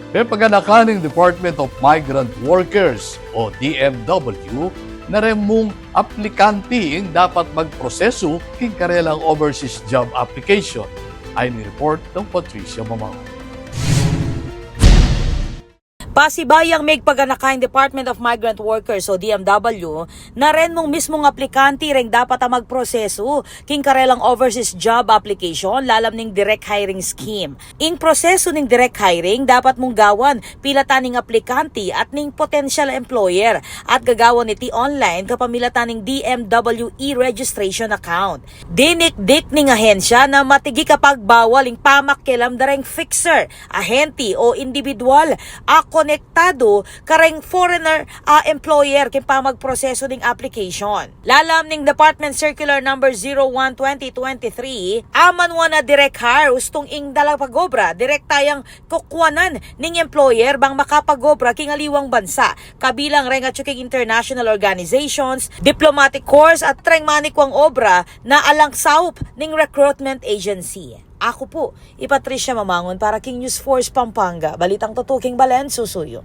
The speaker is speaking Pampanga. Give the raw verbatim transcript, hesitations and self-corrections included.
Pepaganakan ning Department of Migrant Workers o D M W na reng mung aplikante ing dapat magprosesu king karelang overseas job application. Ayon king report nang Patricia Mamang. Pasibayang migpaganaka ing Department of Migrant Workers o D M W na reng mung mismung aplikante reng dapat a magprosesu king karelang overseas job application lalam ning direct hiring scheme. Ing prosesu ning direct hiring dapat mung gawan pilatan ning aplikante at ning potensyal employer at gagawan iti online kapamilatan ning D M W e-registration account. Dinikdik ning ahensya na matigik a pagbawal ing pamakialam da reng fixer, ahente o indibidwal a konektadu kareng foreigner a employer king pamagprosesu ning application. Lalam ning Department Circular Number zero one twenty twenty-three, aman wa na direct hire, ustung ing dalapag-obra direkta yang kukuanan ning employer bang makapag-obra king aliwang bansa, kabilang reng atyu king international organizations, diplomatic corps at reng manikwang obra na alang saup ning recruitment agency. Aku pu i Patricia Mamangun para king News Force Pampanga, balitang tutuking balen susuyu.